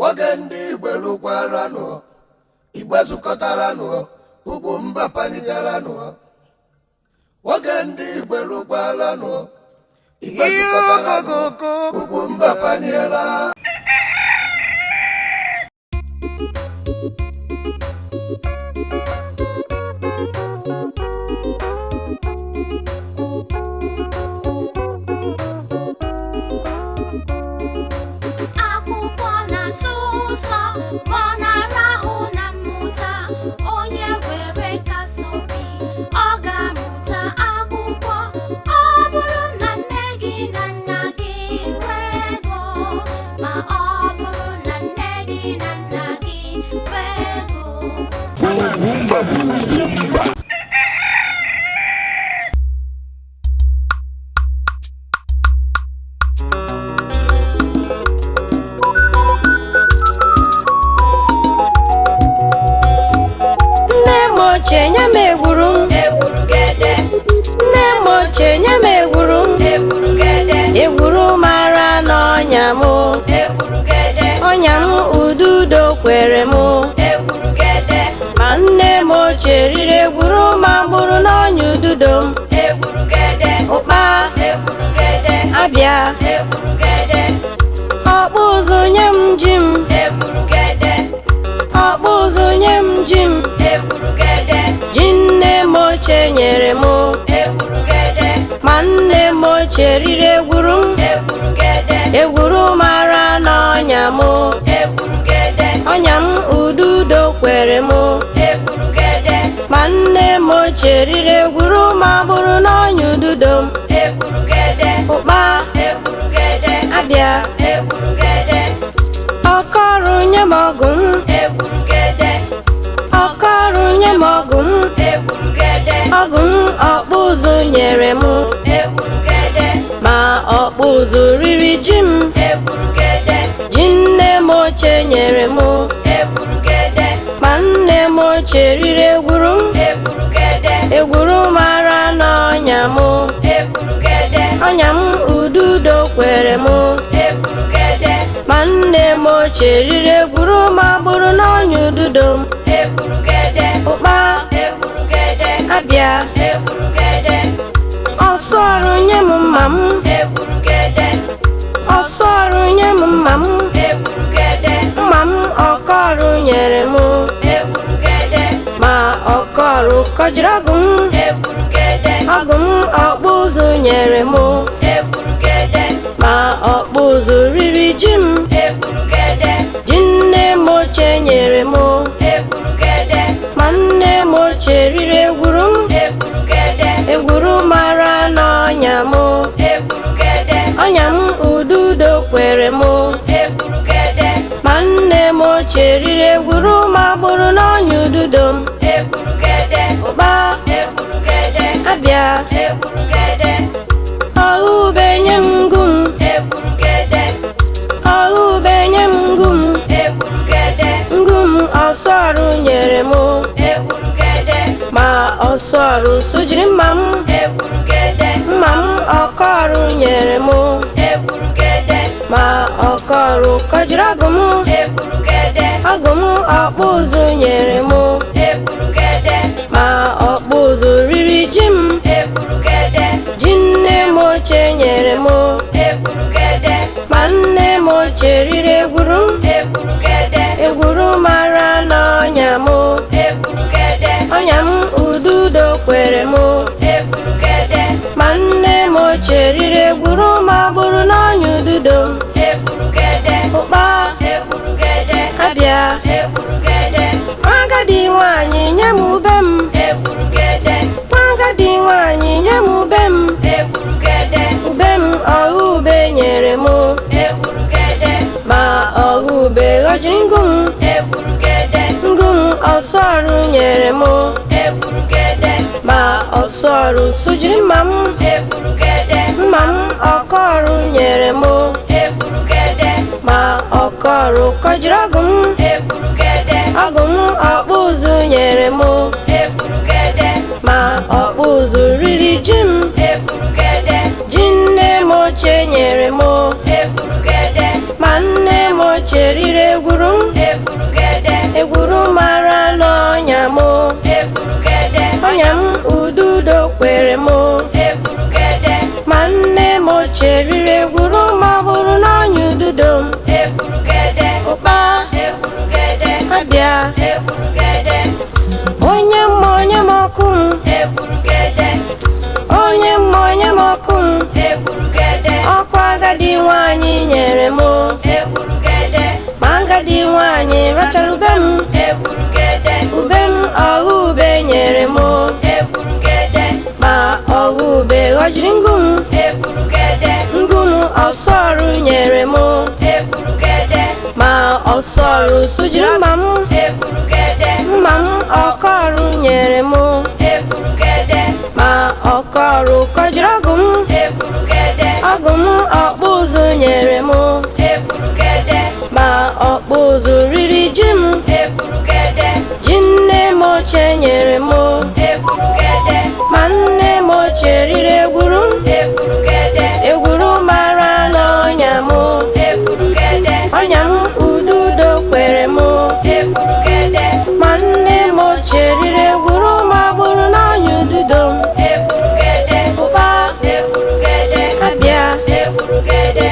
Oge ndị Igbo lụkwaranụ, Igbo zukọtaranụ, ugwu mba panigaranụ. Oge ndị Igbo lụkwaranụ, Igbo zukọtaranụ, ugwu mba paniela. Akwụkwọ na-asụ ụzọ ma ọ na-arahụ na mmụta. Onye were nkasi obi ọ ga-amụta akwụkwọ. Ọ bụrụ na nne gị na nna gị nwee ego, ma ọ bụrụ na nne gị na nna gị nwee ego. Nne m ochie nye m egwuru m. Egwurugede. Nne m ochie nye m egwuru m. Egwurugede. Egwuru mara n'ọnya m. Egwurugede. Ọnya m ududo kwere m. Egwurugede. Ma nne m ochie riri egwuru ma gburu n'ọnya ududo m. Egwurugede. Ụkpa. Egwurugede. Abịa. Egwurugede. Ọkpụ ụzụ nye m ji m. Egwurugede. Ọkpụ ụzụ nye m ji m. Egwurugede. Ji nne m ochie nyere m. Egwurugede. Ma nne m ochie riri egwuru m. Egwurugede. Egwuru mara n'ọnya m. Egwurugede. Ọnya m ududo kwere m. Egwurugede. Ma nne m ochie riri egwuru ma gburu n'ọnya ududo m. Egwurugede. Ụkpa. Egwurugede. Abịa. Egwurugede. Ọkọrụ nye m ọgụ m. Egwurugede. Ọkọrụ nye m ọgụ m. Egwurugede. Ọgụ m ọkpụ ụzụ nyere m. Egwurugede. Ma ọkpụ ụzụ riri ji m. Egwurugede. Ji nne m ochie nyere m. Egwurugede. Ma nne m ochie riri egwuru m. Egwurugede. Egwuru mara n'ọnya m. Egwurugede. Ọnya m ududo kwere m. Egwurugede. Ma nne m ochie riri egwuru ma gburu n'ọnya ududo m. Egwurugede. Ụkpa. Egwurugede. Abịa. Egwurugede. Ọsọ ọrụ nye m mma m. Egwurugede. Ọsọ ọrụ nye m mma m. Egwurugede. Mma m ọkọrụ nyere m. Egwurugede. Ma ọkọrụ kọjiri ọgụ m. Egwurugede. Ọgụ m ọkpụ ụzụ nyere m. Egwurugede. Ma ọkpụ ụzụ riri ji m. Egwurugede. Ji nne m ochie nyere m. Egwurugede. Ma nne m ochie riri egwuru m. Egwurugede. Egwuru mara n'ọnya m. Egwurugede. Ọnya m ududo kwere m. Egwurugede. Ma nne m ochie riri egwuru ma gburu n'ọnya ududo m. Egwurugede. Ụkpa. Egwurugede. Abịa. Egwurugede. Ọha ube nye m ngụ m. Egwurugede. Ọha ube nye m ngụ m. Egwurugede. Ngụ m ọsọrụ nyere m. Egwurugede. Ma ọsọrụ sụjiri mma m. Egwurugede. Mma m ọkọrụ nyere m. Egwurugede. Ma ọkọrụ kọjiri ọgụ m. Egwurugede. Ọgụ m ọkpụ ụzụ nyere m. Egwurugede. Ma ọkpụ ụzụ riri ji m. Egwurugede. Ji nne m ochie nyere m. Egwurugede. Ma nne m ochie riri egwuru m. Egwurugede. Egwuru mara n'ọnya m. Egwurugede. Ọnya m ududo kwere m. Egwurugede. Ma nne m ochie riri egwuru ma gburu n'ọnya ududo m. Egwurugede. Ụkpa. Egwurugede. Abịa. Egwurugede. Agadi nwanyị nye m ube m. Egwurugede. Agadi nwanyị nye m ube m. Egwurugede. Ube m ọha ube nyere m. Egwurugede. Ma ọha ube ghọjiri ngụ m. Egwurugede. Ngụ m ọsọrụ nyere m. Egwurugede. Ma ọsọrụ sụjiri mma m. Egwurugede. Mma m ọkọrụ nyere m. Egwurugede. Ma ọkọrụ kọjiri ọgụ m. Egwurugede. Ọgụ m ọkpụ ụzụ nyere m. Egwurugede. Ma ọkpụ ụzụ riri ji m. Egwurugede. Ji nne m ochie nyere m. Egwurugede. Ma nne m ochie riri egwuru. Egwurugede. Egwuru mara n'ọnya m. Egwurugede. Ọnya m ududo kwere m. Egwurugede. Ma nne m ochie riri egwuru ma bụrụ n'ọnya ududo m. Egwurugede. Ụkpa. Egwurugede. Abịa. Egwurugede. Onye mma onye m ọkụ m. Egwurugede. Onye mma onye m ọkụ m. Egwurugede. Ọkụ agadi nwanyị nyere m. Egwurugede. Ma agadi nwanyị rachara ube m. Egwurugede. Ube m ọghọ ube nyere m. Egwurugede. Ma ọghọ ube ghọjiri ngụ m. Egwurugede. Ngụ m ọsọrụ nyere m. Egwurugede. Ma ọsọrụ sụjiri mma m. Egwurugede. Mma m ọkọrụ nyere m. Egwurugede. Ma ọkọrụ kọjiri ọgụ m. Egwurugede. Ọgụ m ọkpụ ụzụ nyere m. Egwurugede. Ma ọkpụ ụzụ riri ji m. Egwurugede. Ji nne m ochie nyere m. Egwurugede. Ma nne m ochie riri egwuru m. Egwurugede. Egwuru mara n'ọnya m. Egwurugede. Ọnya m ududo kwere m. Egwurugede. Ma nne m ochie riri egwuru ma gburu n'ọnya ududo m. Egwurugede. Ụkpa. Egwurugede. Abịa. Egwurugede.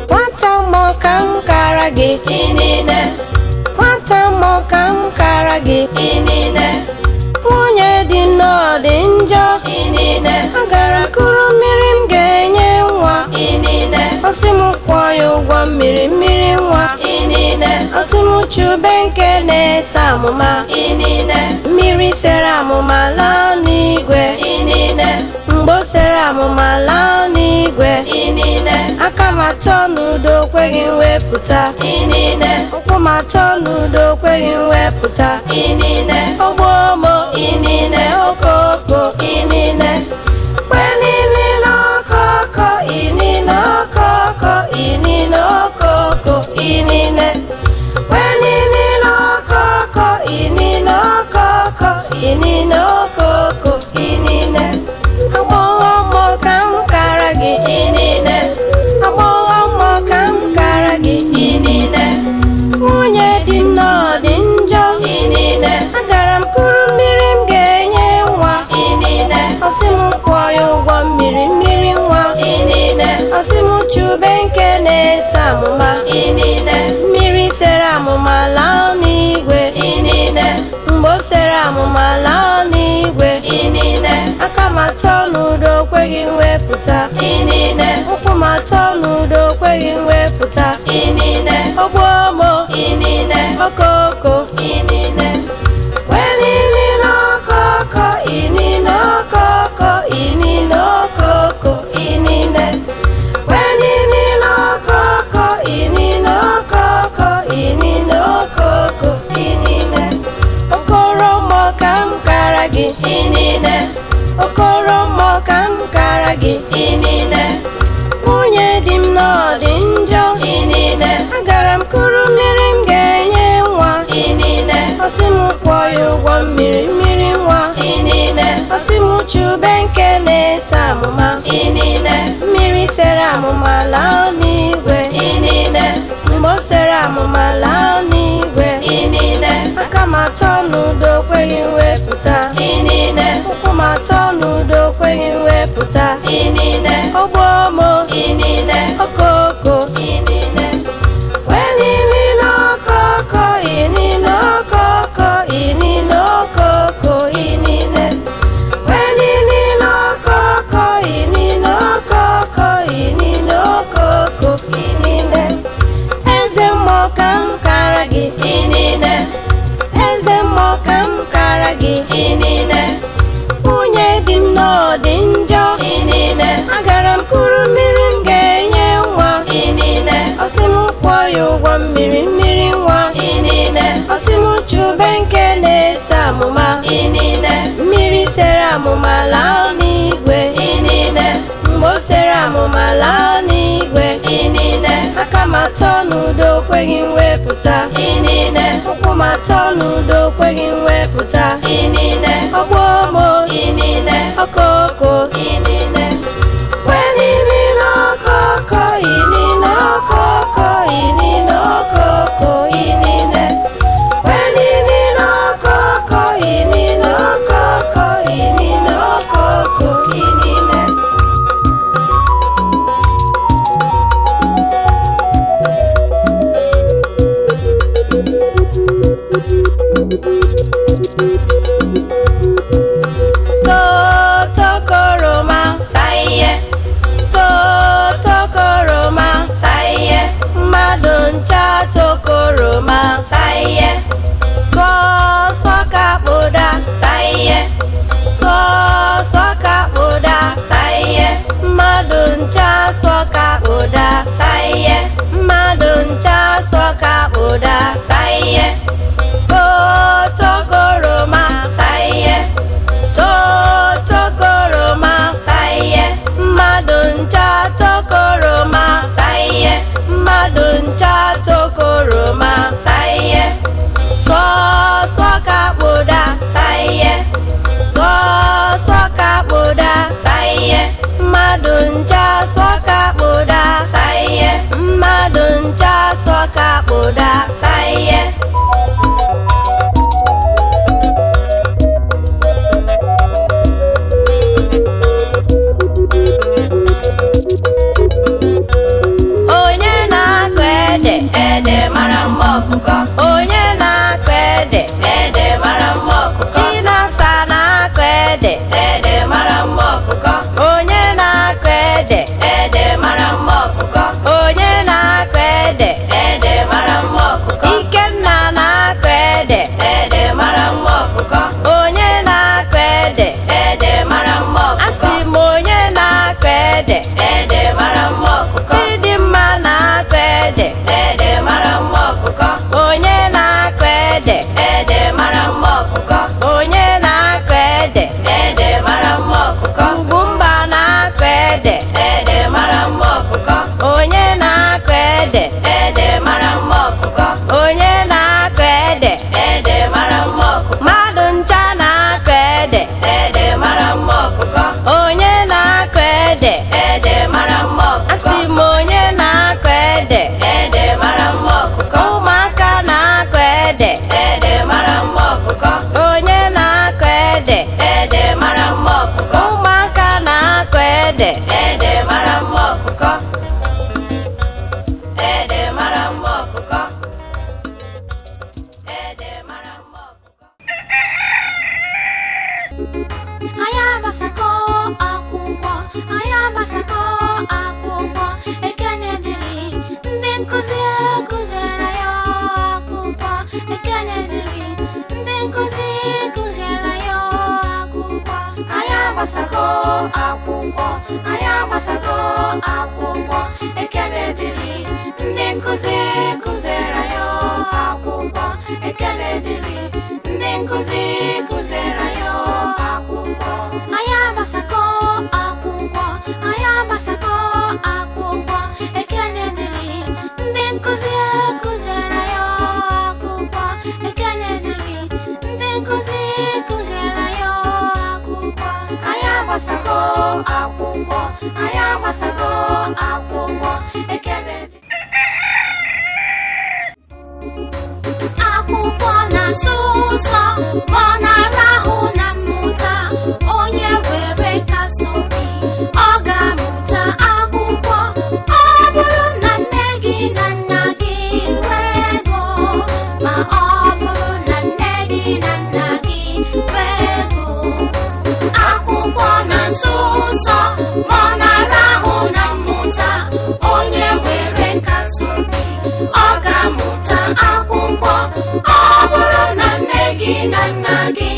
Nwata mmụọ ka m kara gị. Inine. Nwata mmụọ ka m kara gị. Inine. Nwunye dị m n'ọdị njọ. Inine. Agara kuru mmiri m ga-enye nwa. Inine. Ọsị m kwụọ ya ụgwọ mmiri mmiri nwa. Inine. Ọsị m chube nke na-ese amụma. Inine. Mmiri sere amụma laa n'igwe. Inine. Mgbe o sere amụma laa n'igwe. Inine. Aka m atọ n'udo kweghị mwepụta. Inine. Ụkwụ m atọ n'udo kweghị mwepụta. Inine. Ogbomo. Inine. Okoko. Inine. Kwenini n'okoko, inine okoko, inine okoko, inine. Kwenini n'okoko, inine okoko, inine okoko, inine. Agbọghọ mmụọ ka m kara gị. Inine. Agbọghọ mmụọ ka m kara gị. Inine. Nwunye di m n'ọdị njọ. Inine. Agara m kuru mmiri m ga-enye nwa. Inine. Ọsị m kwụọ ya ụgwọ mmiri mmiri nwa. Inine. Ọsị m chube nke na-ese amụma. Inine. Mmiri sere amụma laa n'igwe. Inine. Mgbe o sere amụma laa n'igwe. Inine. Aka m atọ n'udo kweghị mwepụta. Inine. Ụkwụ m atọ n'udo kweghị mwepụta. Inine. Ogbomo. Inine. Okoko. Inine. Wenini n'okoko, inine okoko, inine okoko, inine. Wenini n'okoko, inine okoko, inine okoko, inine. Okoro mmụọ ka m kara gị. Inine. Okoro mmụọ ka m kara gị. Inine. Nwunye di m n'ọdị njọ. Inine. Agara m kuru mmiri m ga-enye nwa. Inine. Ọsị m kwụọ ya ụgwọ mmiri mmiri nwa. Inine. Ọsị m chube nke na-ese amụma. Inine. Mmiri sere amụma laa n'igwe. Inine. Mgbe o sere amụma laa n'igwe. Inine. Aka m atọ n'udo kweghị mwepụta. Inine. Ụkwụ m atọ n'udo kweghị mwepụta. Inine. Ogbomo. Inine. Okoko. Inine. Wenini n'okoko, inine okoko, inine okoko, inine. Wenini n'okoko, inine okoko, inine okoko, inine. Eze mmụọ ka m kara gị. Inine. Eze mmụọ ka m kara gị. Inine. Nwunye di m n'ọdị njọ. Inine. Agara m kuru mmiri m ga-enye nwa. Inine. Ọsị m kwụọ ya ụgwọ mmiri mmiri nwa. Inine. Ọsị m chube nke na-ese amụma. Inine. Mmiri sere amụma laa n'igwe. Inine. Mgbe o sere amụma laa n'igwe. Inine. Aka m atọ n'udo kweghị mwepụta. Inine. Ụkwụ m atọ n'udo kweghị mwepụta. Inine. Ogbomo. Inine. Okoko. Inine. Wenini n'okoko, inine. Agbasago akwụkwọ, anyị agbasago akwụkwọ. Ekele dịrị ndị nkụzi kụziere anyị akwụkwọ. Ekele dịrị ndị nkụzi kụziere anyị akwụkwọ. Anyị agbasago akwụkwọ, anyị agbasago akwụkwọ. Ekele dịrị ndị nkụzi kụziere anyị akwụkwọ. Ekele dịrị ndị nkụzi kụziere anyị akwụkwọ. Anyị agbasago akwụkwọ, anyị agbasago akwụkwọ. Ekele dị. Akwụkwọ na-asụ ụzọ ma ọ na-ara ahụ na mmụta. Onye were nkasi obi, ọ ga-amụta akwụkwọ. Ọ bụrụ na nne gị na nna gị nwee ego, ma ọ bụrụ na nne gị na nna gị nwee ego. Akwụkwọ na-asụ ụzọ ma ọ na-ara ahụ na mmụta. Onye nwere nkasi obi, ọ ga-amụta akwụkwọ. Ọ bụrụ na nne gị na nna gị